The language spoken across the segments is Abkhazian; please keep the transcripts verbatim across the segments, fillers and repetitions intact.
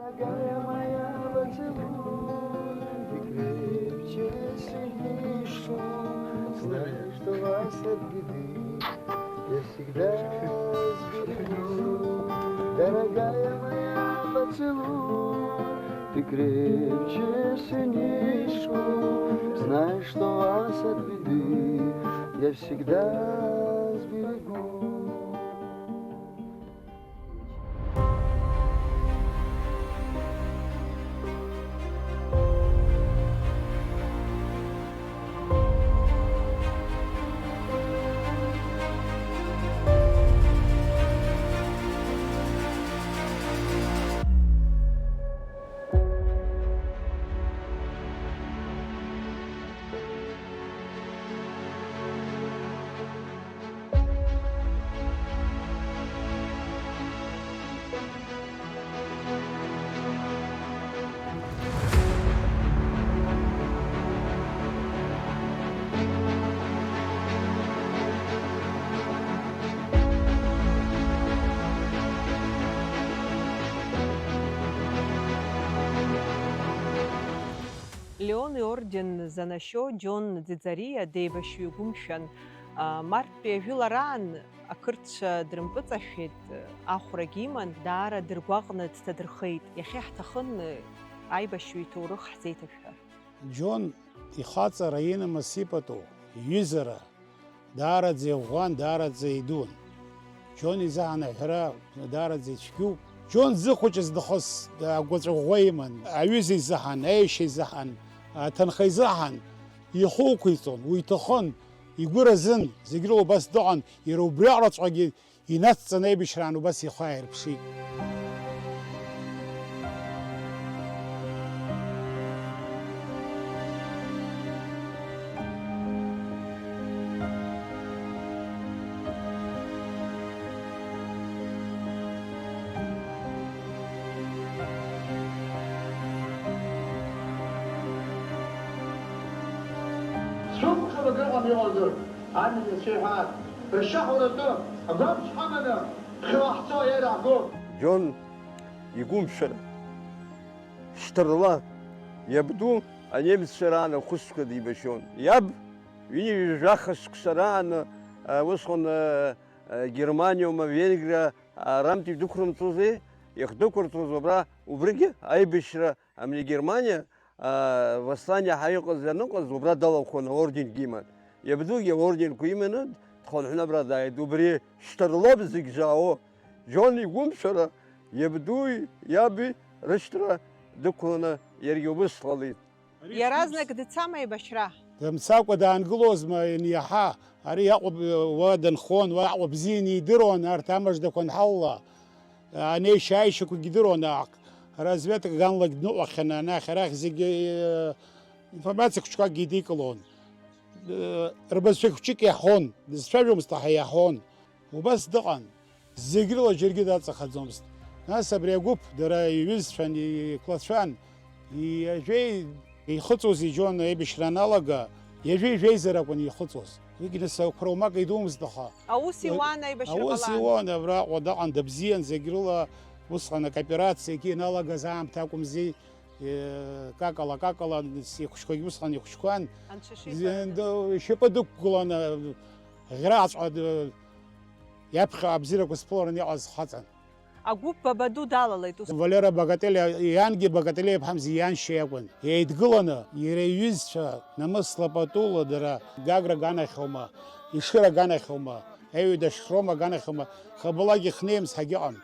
Дорогая моя, поцелуй, ты крепче, сильнее шум. Знай, что вас от беды я всегда сберегу. Дорогая моя, поцелуй, ты крепче, сильнее шум. Знай, что вас от беды я всегда сберегу. Леон иорден занашьоу Џьон Ӡиӡариа деибашьҩы гәымшәан. А, марттәи ажәылараан ақырҭцәа дрымпыҵашәеит, ахәрагьы иман, даара дыргәаҟны дҭадырхеит. Иахьа иаҳҭахын аибашьҩы иҭоурых ҳзеиҭашәҳәар. Џьон ихаҵара инамыс ипату, иҩызара, даараӡа иӷәӷәан, даараӡа идун. Џьон изаҳан аҳәара даараӡа ицәгьоуп. Џьон дзыхәыҷыз нахыс агәаҵәа ӷәӷәа иман, аҩыза изаҳан, аешьа изаҳан, аҭынха изаҳан, ихы ықәиҵон, уи иҭахын, игәы разын, зегь рыла убас дыҟан, иара убриаҟраҵәҟьагьы инацҵаны аибашьраан убас ихы ааирԥшит. Срықәшәалак ыҟам иҟалҵоит, амҩа цәеиҳәар, ршьаҳәаратәы агәаԥшь ҳаманы, ԥхьаҟа ҳцо иадаҳго. Џьон игәымшәара шьҭарла, иабду анемеццәа раан ахәыцқәа дибашьон. Иаб ҩынҩажәаха шықәса раан, а, усҟан, а, а, Германиоума, Венгриа, а, рамтәи дықәрымҵози, иахдықәырҵоз убра, убригьы аибашьра Амни Германиа, а, восстание ҳәа иҟаз ианыҟаз, убра далахәын, аорденгьы иман. Иабдугьы аорденқәа иманы дхынҳәны абра дааит. Убри шьҭарла зегь заауа. Џьон игәымшәара, иабдуи иаби рышьҭра дықәланы иаргьы убыс дҟалеит. Иаразнак дцама аибашьра? Дымцакәа даангылозма ианиаҳа? Ари Аҟәа, уа дынхон, уа Аҟәа бзианы идыруан, арҭ амыждақәа анҳалла. Анеишьа-ааишьақәагьы идыруан, аҳ-, разведка ганлагь дныҟәахьан, анахь-арахь зегьы, э, информациа хәыҷқәакгьы идикылон. Э, рбызшәа хәҷык иаҳәон, дызцәажәомызт, аха иаҳәон. Убас дыҟан. Зегь рыла џьаргьы даҵахаӡомызт. Нас абри агәыԥ, дара иҩызцәан, иқәлацәан, Иажәеи ихыҵуаз иџьон аибашьра аналага, иажәеи жәеизар акәын ихыҵуаз. Уигьы нас ақәра умак идумызт, аха Аус иуан аибашьра аус ҟалан. Иуан, абраҟа даҟан дыбзиан, зегь рыла усҟан акооперациагьы иналагаз аамҭа акәымзи, э, какала, какала, ихәыҷқәагьы усҟан ихәыҷқәан. Анцәа шиҳәара. Зен-, д-, ишьапы дықәгыланы, ӷьраҵәҟьа д-, иаԥхьа абзиарақәа зԥылараны иҟаз хаҵан. Агәыԥ Бабаду далалеит ус. Валера Багателиа иангьы Багателиа иԥҳамзи ианшьа иакәын. Еидгыланы, иара иҩызцәа намысла патула дара Гагра аганахьоума, Ешыра аганахьоума, Аҩада Шрома аганахьоума, хабалагьы хнеимс ҳагьыҟам.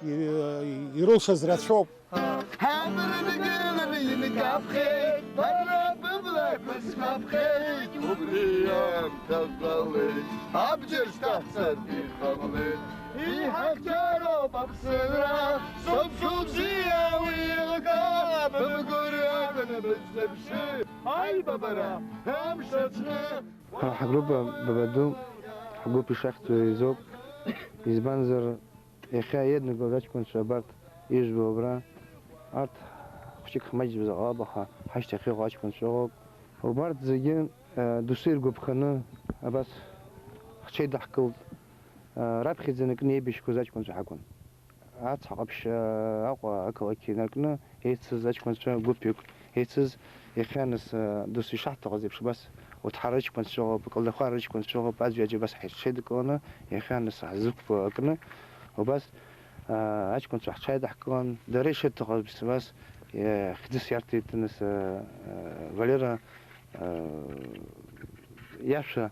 И-, ирылшаз рацәоуп. Ҳамрыдгыланы инкаԥхеит, бара быблақәа сгәаԥхеит, убри аамҭа ҟалеит, абџьар шьҭаҳҵартә иҟамлеит. Иҳахьчароуп Аԥсынра, сыԥшуп бзиа уи иҟа, бымгәырҩа акәны быззыԥшы, аибабара амш аҽны. Ҳа ҳгруппа Бабаду ҳгәыԥ ишахьӡу изоуп, избанзар, Иахьа еиднакылаз аҷкәынцәа абарҭ ижәбо абра, арҭ хәҷык ҳмаҷӡазар ҟалап, аха ҳашьҭахь иҟоу аҷкәынцәа ыҟоуп. Убарҭ зегьы, э, досу иргәаԥханы абас ҳҽеидаҳкылт, э, раԥхьаӡа инаркны еибашьқәаз аҷкәынцәа ҳакәын. Ацҳа Ҟаԥшь, э, Аҟәа ақалақь инаркны еицыз аҷкәынцәа гәыԥҩык еицыз, иахьа нас, э, досу ишаҳҭахыз еиԥш, убас Уҭҳа рыҷкәынцәа ыҟоуп, Калдахәа рыҷкәынцәа ыҟоуп, аӡәи-аӡәи абас ҳаицҽеидкыланы, иахьа нас ҳзықәԥо акны, убас, э, аҷкәынцәа ҳҽааидаҳкылан, дара ишырҭахыз еиԥш, убас, э, хьӡыс иарҭеит нас, э, э, Валера, э, иашәа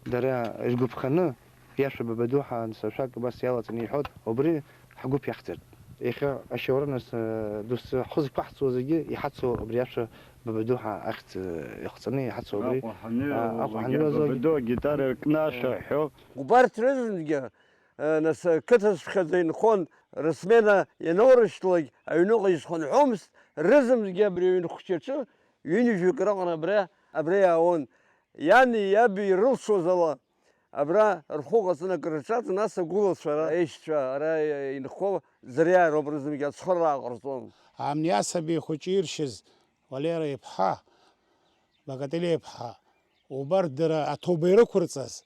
дара иргәаԥханы, Иашәа Бабадуҳа анцәа ашәак абас иалаҵаны иҳәоит, убри ҳгәыԥ иахьӡыртә. Иахьа ашьоура нас, э, досу ҳхы зқәаҳҵо зегьы иҳацу абри Иашәа Бабадуҳа ахьӡ, э, иахҵаны иҳацу абри, Аҟәа ҳанҩа-, а, Аҟәа уажәы ҳанҩуаз зегьы. Бабадуа агитара иркны ашәа ҳәо. Убарҭ рызегьы, э, нас, э, қыҭацәхьаӡа инхон, рысмена ианаурышьҭлак, аҩныҟа изхынҳәуамызт, рызегьы абри аҩны хәҷаҿы ҩынҩажәак раҟара абра, абра иаауан. Иани иаби ирылшоз ала, абра рхәы ҟаҵаны акыр рҿаҵан, нас агәылацәа, ара аишьцәа, ара инхо ӡыриаароуп рызегьы ацхыраара ҟарҵон. Амни асаби хәыҷы иршьыз Валера иԥҳа, Багатели иԥҳа, убарҭ дара аҭоуба ирықәырҵаз,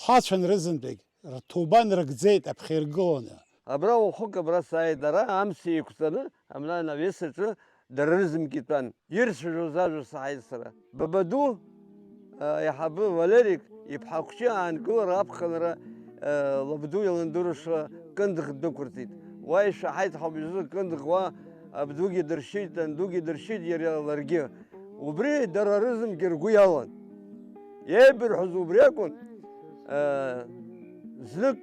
ҳацәан рызынтәык, рҭоуба нрыгӡеит аԥхьа иргыланы. Абра уахык абра сааит, ара амца еиқәҵаны, амна анавес аҿы дара рызегьы итәан. Ирцәажәоз ажәа саҳаит сара. Бабаду, а, аиҳабы Валерик иԥҳа хәҷы аангылара аԥхынра, а, лабду иландырша Кындыӷ дәықәырҵеит. Уа ишәаҳаит ҳауп изы Кындыӷ уа абдугьы дыршьит, андугьы дыршьит иара ларгьы. Убри дара рызегьы ргәы иалан. Еибырҳәоз убри акәын, а, знык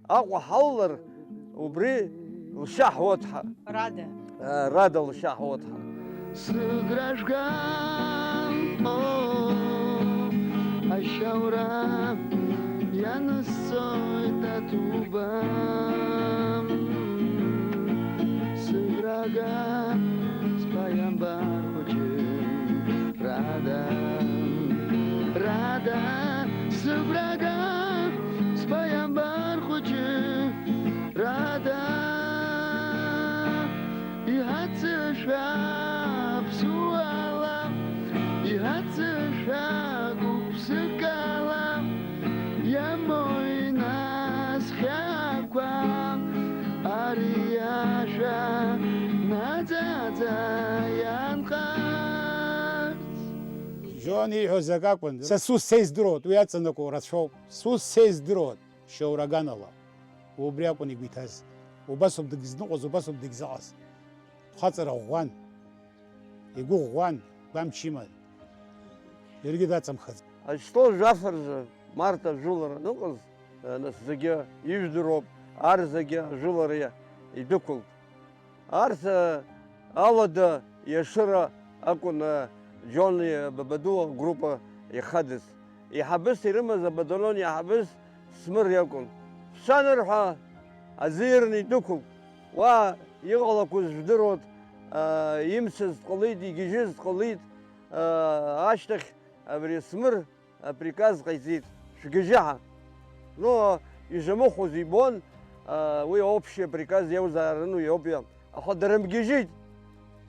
Аҟәа ҳалалар, убри лшьа ҳуаҭҳа. Рада. Э, Рада лшьа ҳуаҭҳа. Сыгра жәга, о, ашьаура ианысҵоит аҭоуба. Сыграга, сԥаиамбар хәыҷы, Рада, Рада, сыграга, сԥаиамбар хәыҷы, Рада, иҳаццышәа ԥсуала, иҳаццышәа гәык-ԥсыкала, иамои нас хьаақәа, ари ашәа наӡаӡа ианхарц. Џьон ииҳәоз акы акәын, са сус сеиздыруан, уи аҵанакуа рацәоуп, сус сеиздыруан. Шьоура аганала. Убри акәын игәы иҭаз. Убасоуп дагьзныҟәоз, убасоуп дагьзыҟаз. Хаҵара ӷәӷәан. Игәы ӷәӷәан, гәамч иман. Иаргьы даҵамхаӡеит. Астол жәаф рзы Марҭа ажәылара аныҟаз, нас зегьы ижәдыруоуп, ар зегьы ажәылара идәықәылт. Арҭ, э, алада иашыра акәын, э, Џьон, э, Бабаду агруппа ихадаз. Иҳабыс ирымаз абаталион иаҳабыс Смыр иакәын. Шәцан рҳәа, аӡы ирны идәықәылт. Уа иҟалақәоз жәдыруан, э, имцаз дҟалеит, игьежьыз дҟалеит, э, ашьҭахь абри Смыр априказ ҟаиҵеит, шәгьежьы ҳәа. Ну, ишамыхәоз ибон, а, уи общий априказ иаузаарын уи ауп иа-, аха дара мгьежьит.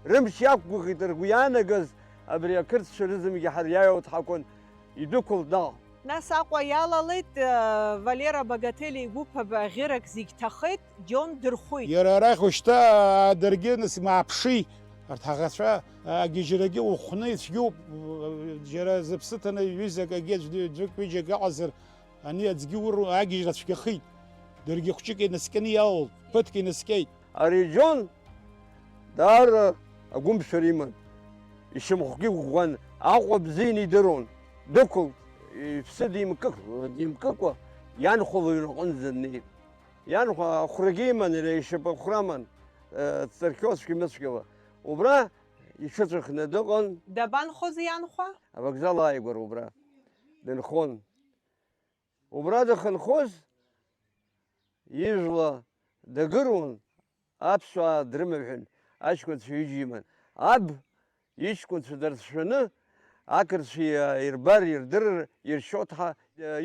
Рымч иақәгәыӷит, ргәы иаанагаз абри ақырҭцәа рызынгьы ҳариааиуа дҳақәын, идәықәылт наҟ. Нас Аҟәа иалалеит, а, Валера Багатели игәыԥ абаӷьырак зегь ҭахеит. Џьон дырхәит. Иара арахь ушьҭа, аа, даргьы нас имааԥши, арҭ аӷацәа, аа, агьежьрагьы ухәны ицәгьоуп, џьара зыԥсы ҭаны ҩызак агьи аӡә ду-, ӡәык ҩыџьак ыҟазар, ани аӡгьы уру-, агьежьра цәгьахеит. Даргьы хәҷык инаскьаны иалалт, ԥыҭк инаскьеит. Ари Џьон даара агәымшәара иман, ишьамхгьы ӷәӷәан, Аҟәа бзианы идыруан, дықәылт, иԥсы димкыкәа, димкыкәа, ианхәа лыҩнаҟынӡа днеит. Ианхәа ахәрагьы иман, иара ишьапы ахәра аман, э, дҵархьуазшәа имыцәгьала. Убра иҽыҵәахны дыҟан. Дабанхоз ианхәа? Авокзал ааигәара убра дынхон. Убра дахьынхоз, ижәла дагыруан, аԥсуаа дрымаҳәын, аҷкәынцәа ҩыџьа иман. Аб иҷкәынцәа дарцәшәаны, ақырҭцәа ирбар, ирдырыр, иршьоит ҳәа,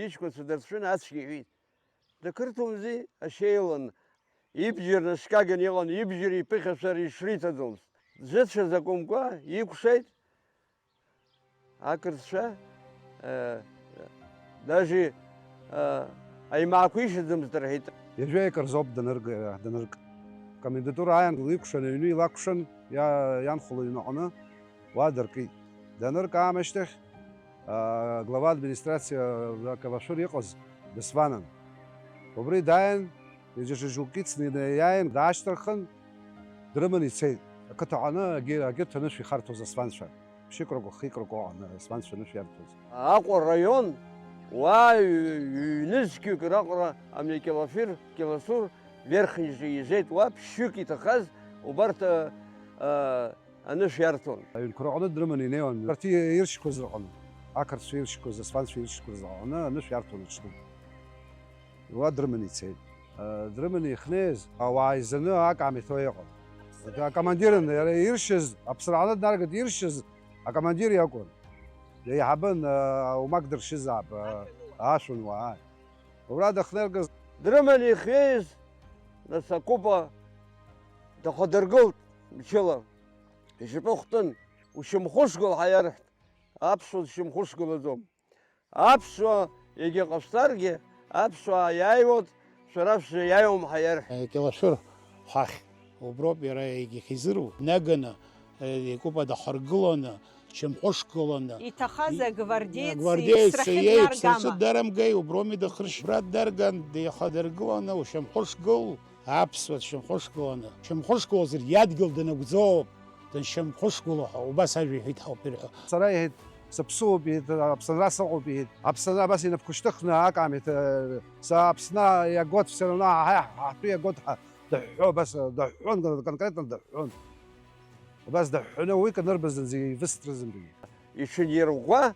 иҷкәынцәа дарцәшәаны ацәгьа иҳәеит. Дақырҭуамзи, ашьеилан, ибџьар наскьаганы иҟан, ибџьар иԥыхьашәар ишриҭаӡомызт. Дзыцәаз акәымкәа, икәшеит ақырҭцәа, э, даже, э, аимаақәа ишьаӡамызт рҳәеит. Ҩажәаҩык рзоуп данырга, данырк. Акомендатура ааин ликәшан, аҩны илакәшан, иа-, ианхәа лыҩнаҟны уа дыркит. Данырк аамышьҭахь, аа, глава администрациа Калашәыр иҟаз дысванан. Убри дааин, џьа-, џьа-, џьоук ицны иааин, даашьҭырхын, дрыманы ицеит. Ақыҭаҟны агьы-, агьырҭ анышә ихарҭәоз асванцәа. Ԥшьыкроуп, хықәроуп аҟан, асванцәа анышә иарҭәоз. Аҟәа раион, уа ҩ-, ҩ-, ҩнызқьҩык раҟара ами Кьалашәыр, Кьаласур, Верхнижи изеит, уа ԥшьҩык иҭахаз убарҭ, а, а, анышә иарҭон. Аҩнқәа рҟны дрыманы инеиуан, арҭ иршьқәаз рҟны, ақырҭцәа иршьқәаз, асванцәа иршьқәаз рҟны анышә иарҭон аҽны. Уа дрыманы ицеит. Дрыманы ихнеиз, ауаа изаны акаамеҭ уа иҟан. Акомандирын, иара иршьыз, аԥсрааны днаргеит, иршьыз акомандир иакәын. Деиҳабын, умак дыршьызаап, ашәын уаа. Убра дахныргаз. Дрыманы ихнеиз, нас акәыпа дахадыргылт мчыла. Ишьапы хтын, ушьамхәышгыл ҳәа иарҳәт. Аԥсуа дшьамхәышгыл лаӡом. Аԥсуа егьа ҟашәҵаргьы, аԥсуаа иааиуеит, шәара шәзы иааиуам ҳәа иарҳәеит. Кьалашәыр ҳәахь уброуп иара егьихьизыруа. Днаганы, икәыпа дахаргыланы, дшьамхәышгыланы, иҭахаз и-, агвардеец агвардеец иԥсрахьы иеиԥсрахьы днаргама? Дарамгеи, уброуми дахыршь-, убра дарган, дихадыргыланы, ушьамхәышгыл. Аԥсуа дшьамхәышгыланы, дшьамхәышгылозар, иадгьыл данагәӡоуп, даншьамхәышгыло ҳәа, убас ажәа иҳәеит ҳауп ирҳәо. Сара, иҳәеит, сыԥсуоуп, иҳәеит, аԥсынра сыҟоуп, иҳәеит. Аԥсынра абас инапқәа шьҭыхны акаамеҭ, са Аԥсны иагоит, все равно ҳа, ҳа, ҳтәы иагоит ҳәа дыҳәҳәо, абас дыҳәҳәон, конкретно дыҳәҳәон. Убас дыҳәҳәаны уи канырбаз зынӡа ивыстрызымтәи. Иҽынирӷәӷәа,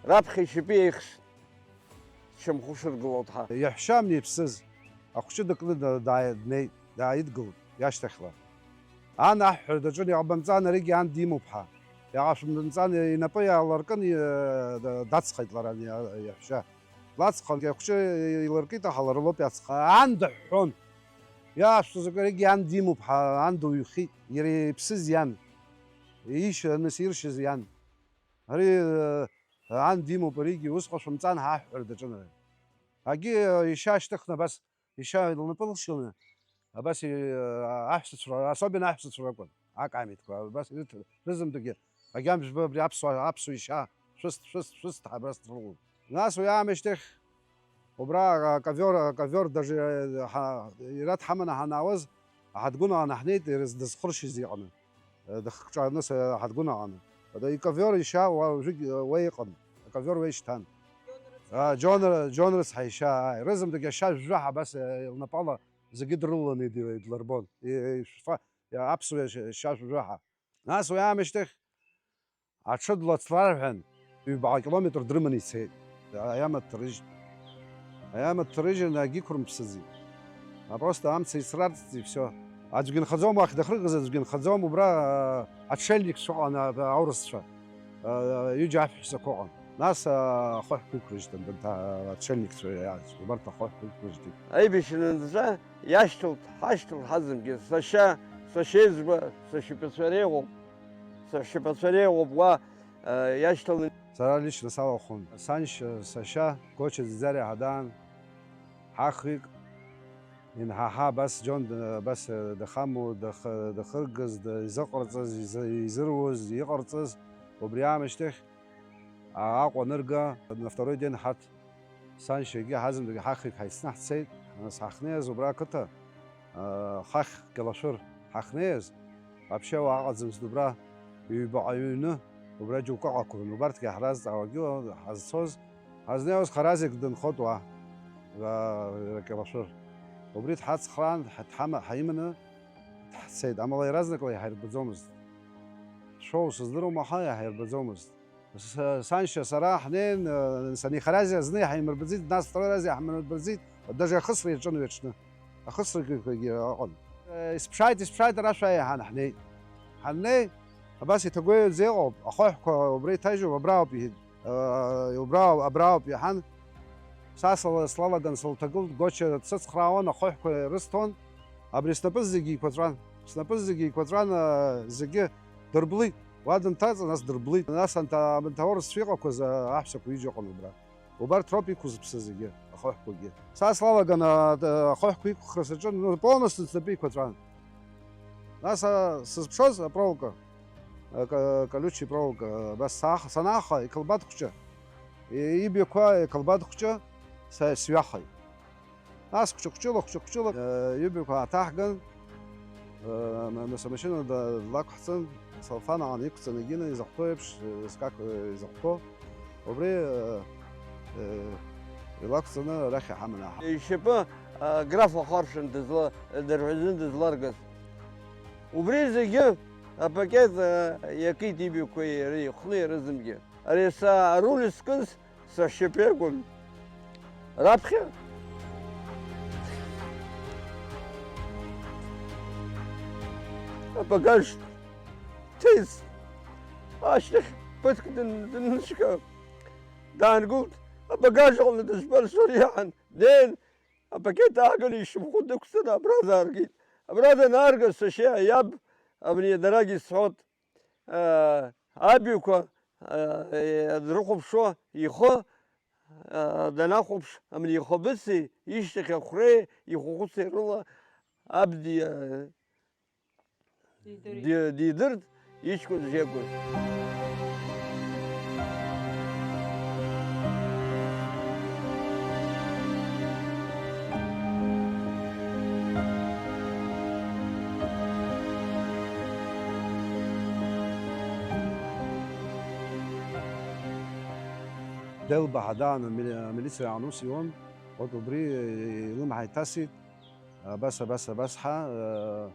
раԥхьа ишьапы еихсит. Дшьамхәышыргылоит ҳа. Иаҳәшьа амни иԥсыз, ахәҷы дыкны да-, дааи-, днеит, дааидгылт, иашьҭахьла. Ан аҳәҳәара даҿын, иҟабымҵан, аригьы ан димоуп ҳәа. Иаҟашәымҵан, инапы иаалыркын, и-, да-, дацхеит лара ани а-, иаҳәшьа. Длацхан, ахәҷы илыркит, аха лара лоуп иацха. Ан дыҳәҳәон. Иаашәҵоз акы, аригьы ан димоуп ҳәа, ан дыҩхьеит. Иара иԥсыз иан. Иишьаныс иршьыз иан. Ари, э, ан димоуп, аригьы ус ҟашәымҵан ҳәа аҳәҳәара даҿын ари. Агьи, э, ишьа шьҭыхны абас, ишьа лнапы лшьылны, абас, э, аҳәсацәа, особенно аҳәсацәа ракәын, акаамеҭқәа, абас ирыҭ-, рызымдагьы, агьамжәба абри аԥсуа, аԥсуа ишьа, шәыст, шәыст, шәыст ҳәа абас дрылон. Нас уи аамышьҭахь, убра аковиор, аковиор даже, э, ҳа-, иара дҳаманы ҳанаауаз, аҳадгәынаҟа ҳнеит, ирыз-, дызхыршьыз иҟны, э, дыхҿаны с-, аҳадгәынаҟаны. Ада иковиор ишьа уа, уажәыгь, э, уа иҟан, аковиор уа ишьҭан. А, Џьон ры-, Џьон рыцҳа ишьа, ааи, рызынтәык ашьа жәжәаҳа абас, э, лнапала зегьы дрылаланы иди-, идлырбон. И-, и-, шәфа-, аԥсуа шьа-, шьа жәжәаҳа. Нас уи аамышьҭахь, аҽы длацларҳәан, ҩбаҟа километр дрыманы ицеит. Аиама дҭарыжьит. Аиама дҭарыжьын, агьиқәырмԥсыӡеит. А, просто амца ицрарҵт, и всё. Аӡәгьы нхаӡом, уахь дахыргаз аӡәгьы нхаӡом, убра, а, отшельникцәа ыҟан, а, аурысцәа. А, ҩыџьа аҳәсақәа ыҟан. Нас, а, ахаҳәқәа иқәрыжьт, анҭ-, а, отшельникцәа, а, убарҭ ахаҳәқәа иқәрыжьтит. Аибашьра анҵәа иашьҭалт, ҳашьҭалт ҳазынгьы, сашьа, сашьеиҵбы, сашьапацәа реиӷьуп. Сашьапацәа реиӷьуп уа, э, иашьҭаланы. Сара лично салахәын. Саншьа, сашьа, Гоча Ӡиӡариа ҳадаан, ҳахҩык, инҳаҳа абас Џьон д-, абас, э, дахамоу, дах-, дахыргаз, дизыҟарҵаз, изы-, изыруз, иҟарҵаз, убри аамышьҭахь, а-, Аҟәа анырга, на второй день ҳарҭ Саншьагьы ҳазынтәык ҳахҩык ҳаицны ҳцеит, нас ҳахнеиз убра ақыҭа, аа, хахь Кьалашәыр ҳахнеиз, вообще уаа ыҟаӡамызт убра, ҩбаҟа ҩны, убра џьоукы ыҟақәан, убарҭгьы ҳразҵаауагьы ҳазцоз, ҳазнеиуаз Харазик дынхоит уа, аа, Кьалашәыр. Убри дҳацхраан, ҳа-, дҳама-, ҳаиманы дҳцеит, амала иаразнакла иҳаирбаӡомызт. Шоу сыздыруам, аха иҳаирбаӡомызт. С-, саншьа сара ҳнеин, э, санихаразиа зны иҳаимырбаӡеит, нас второй раз иҳаимырбаӡеит, даже ахысра иаҿын уи аҽны. Ахысрагьы ыҟан. Э, исԥшааит, исԥшааит, ара шәааи иҳәан, ҳнеит. Ҳаннеи, абас иҭагәеиаӡа иҟоуп, ахаҳәқәа убра иҭажьуп, абра ауп иҳәеит. Э, убра, абра ауп иҳәан. Са сла-, слалаган сылҭагылт, Гоча дсыцхраауан, ахаҳәқәа рысҭон. Абри снапы зегьы еиқәаҵәан. Снапы зегьы еиқәаҵәан, э, зегьы дырблит. Уа дынҭаҵ, нас дырблит. Нас анҭ-, анҭ аурысцәа иҟақәаз, а, аҳәсақәа ҩыџьа ыҟан убра. Убарҭ роуп иқәызԥса зегьы, ахаҳәқәагьы. Са слалаган, а, ахаҳәқәа иқәхра саҿын, ну, полностью снапы еиқәаҵәан. Нас, а, сызԥшоз апроволока, а, ка-, колючий проволока, а, абас саах-, санааха, икылбад хәҷы, и-, ибаҩқәа икылбад хәҷы са сҩахеит. Нас хәҷы-хәҷыла, хәҷы-хәҷыла, э, ҩбаҩқәа ааҭаҳган, э, м-, м-, амашьына да-, длақәҳҵан, салфан аан иқәҵаны егьины изыхәҭоу еиԥш, э, скак, э, изыхәҭоу, убри, э, э, илақәҵаны арахь иҳаманы ҳа. Ишьапы, э, граф ахаршәын дызла-, дырҳәазын дызларгаз. Убри зегьы апакет, э, иакит ибаҩқәа иара ихны иарызымгьы. Ари са аруль скыз сашьапы акәын. Раԥхьа абагаж ҭеиз, ашьҭахь ԥыҭк дын-, дыннышьха, даангылт, абагаж аҟны дызбар сориаан, днеин, апакет ааганы ишьамхы дықәҵаны абра дааргеит. Абра данаарга, сашьа иаб абни дарагь исҳәот. Э, абаҩқәа, э, дрыхәаԥшуа ихы, э, данахәаԥш, амни ихабыци, ишьҭахь ахәреи ихәахәыци рыла аб ди-, э, Дидырит. Ди-, дидырт, иҷкәын жьакәын. Делба ҳадаан амили-, амилициа аан ус иуан, урҭ убри илымҳа иҭасит, абас, абас, абас ҳа, э,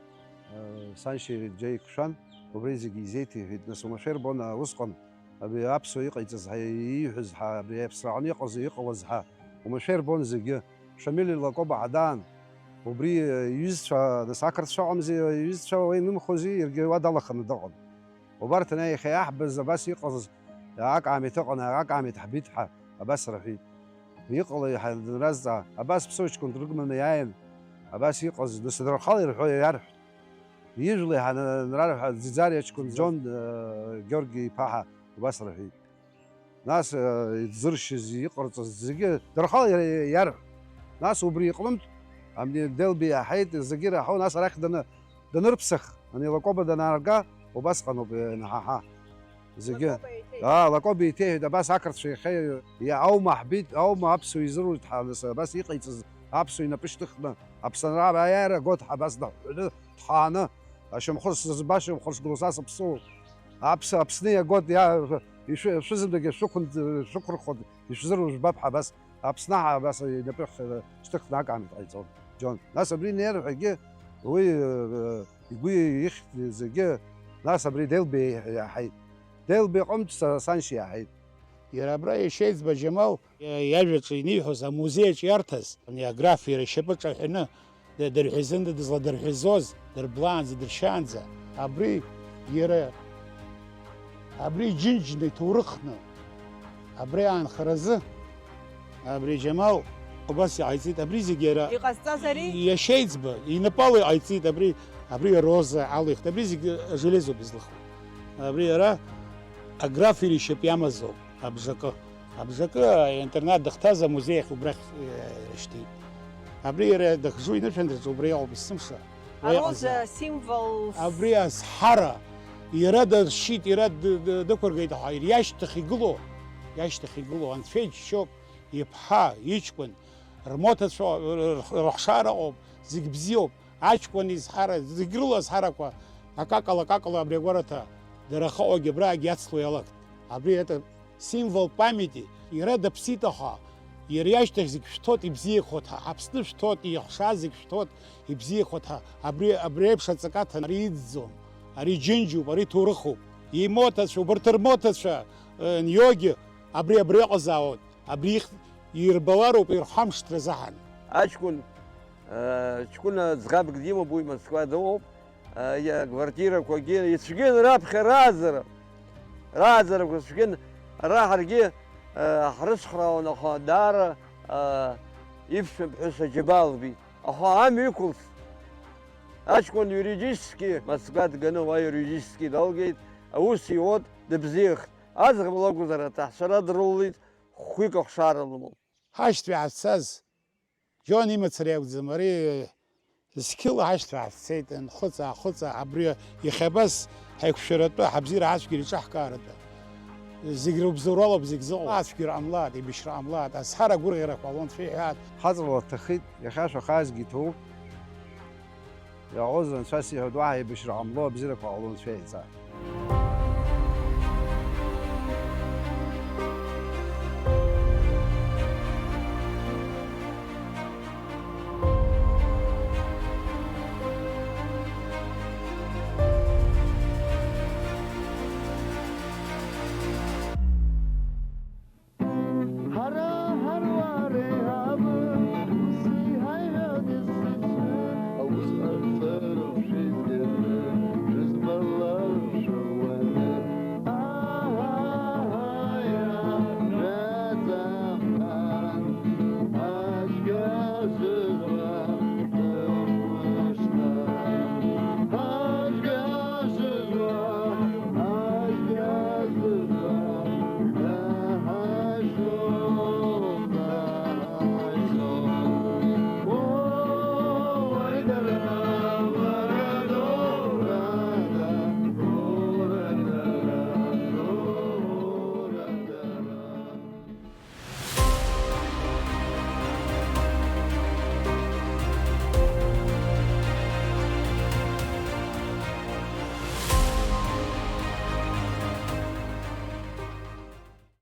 э, саншьа џьа иқәшәан, убри зегьы изеиҭеиҳәеит, нас, уамашәа ирбон, а, усҟан, абри аԥсуа иҟаиҵаз ҳа, ииҳәаз ҳа, абри аԥсраҟны иҟаз, иҟалаз ҳа, уамашәа ирбон зегьы. Шамил Лакоба ҳадаан, убри, э, иҩызцәа, нас, ақырҭцәа ыҟамзи, иҩызцәа уа инымхози, иаргьы уа далаханы дыҟан. Убарҭ ана иахьа иаҳбаз абас иҟаз, акаамеҭ ыҟан, акаамеҭ ҳбит ҳәа, абас рҳәеит. Иҟалеи ҳәа данразҵаа, абас ԥсуа ҷкәын дрыгманы иааин, абас иҟаз, нас, дырхала ирҳәо иарҳәт. Ижәлеи ҳәа анрарҳәа, Ӡиӡариа ҷкәын Џьон, э, Георги иԥа ҳәа, убас рҳәеит. Нас, э, иӡыршьыз, иҟарҵаз зегьы дырхала иа-, иа-, иарҳәт. Нас убри иҟнытә, амни Делби иаҳаит, зегьы раҳауа, нас арахь даны, данырԥсах, ани Лакоба данаарга, убасҟаноуп, э, наҳаҳа. Зегьы. Лакоба еиҭеиҳәеит. Аа, Лакоба еиҭеиҳәеит, абас ақырҭцәа иахьа, иа-, аума ҳбит, аума аԥсуа изыруит ҳәа, нас абас иҟаиҵаз аԥсуа инапы шьҭыхны, Аԥсынра аиааира агот ҳәа абас даҳәҳәаны, дхааны, ашьамхы сызба, ашьамхы шгылоу са сыԥсуоуп. Аԥс-, Аԥсны иагот, иа-, ишәы-, шәызынтәык шәықәын-, шәықәырхот, ишәзыруа жәбап ҳәа абас, Аԥсны ҳәа абас инапы х-, шьҭыхны акаамеҭ ҟаиҵон, Џьон. Нас абри инеир ҳәагьы уи, э, игәы ихьт зегьы, нас абри Делбе иаҳаит. Делбе иҟынтә са саншьа иаҳаит. Иара абра иашьа еиҵбы Џьамал иажәаҿы иниҳәоз, амузеи аҿы иарҭаз, ани аграф иара ишьапы ҿаҳәаны, д-, дырҳәазында дызладырҳәазоз, дырблаанӡа, дыршьаанӡа, абри иара, абри иџьынџьны, иҭоурыхны, абри аанхаразы, абри Џьамал убас иҟаиҵеит, абри зегь иара Иҟазҵаз ари? Иашьа еиҵбы, инапала иҟаиҵеит, абри, абри ароза алихт, абри зегь ажелезоуп излыху. Абри иара аграф иара ишьапы иамазоуп. Абжакы. Абжакы аинтернат дахьҭаз амузеи ахь убрахь, э, ирышьҭит. Абри иара дахьжу инышәынҭраҿы убри иҟоуп есымша. Уа Ароза иҟазаап. Символс. Абри азҳара иара дыршьит, иара д-, д-, дықәыргеит ҳәа, иара иашьҭахь игылоу, иашьҭахь игылоу анцәа иџьшьоуп, иԥҳа, иҷкәын, рмоҭацәа, р-, р-, рыхшара ыҟоуп, зегь бзиоуп. Аҷкәын изҳара, зегь рыла азҳарақәа акакала, акакала абри агәараҭа дара ахаҟагьы абраагьы иацло иалагт. Абри это символ памяти, иара даԥсит, аха иара иашьҭахь зегь шәҭот, ибзиахот, ҳа-, Аԥсны шәҭот, иаҳша зегь шәҭот, ибзиахот, ҳа-, абри, абри еиԥш аҵакаҭан ари иӡӡом, ари џьынџьуп, ари ҭоурыхуп. Имоҭацәа, убарҭ рмоҭацәа, э, ниогьы абри, абри ыҟазаауан. Абри ихьӡ ирбалароуп ирхамшҭра заҳан. Аҷкәын, э, ҷкәына ӡӷабк димоуп, уи Москва дыҟоуп. Э, иа-, аквартирақәагьы ицәгьан раԥхьа рааӡара. Рааӡарақәа цәгьан, ара ҳаргьы, э, ҳрыцхраауан, аха даара, э, иԥшәма ԥҳәыс аџьабаа лбеит. Аха амҩа иқәылҵт. Аҷкәын юридически Москва дганы уа юридически далгеит, аус иуот, дыбзиахт. Аӡӷаб лакәзар аҭаҳцәара дрылалеит, хәҩык ахшара лымоуп. Ҳашьҭҩы ҳазцаз Џьон имацара иакәӡам, ари зқьыла ҳашьҭра ҳацәцеит, нхәыҵа-аахәыҵа, абри иахьа абас ҳаиқәшәаратәы, ҳабзиара ацәгьара иҿаҳкааратәы. Зегь рыбзоуралоуп, зегь зыҟоу. Ацәгьара ҟамлааит, еибашьра ҟамлааит, азҳара агәырӷьарақәа ҟалон, шәеиҳәааит. Ҳаҵаларҭахеит, иахьа шәаха азгьы иҭоуп. Иаҳҳәоз анцәа сиҳәоит, уаҳа еибашьра ҟамло, абзиарақәа ҟалон шәеиҵааит.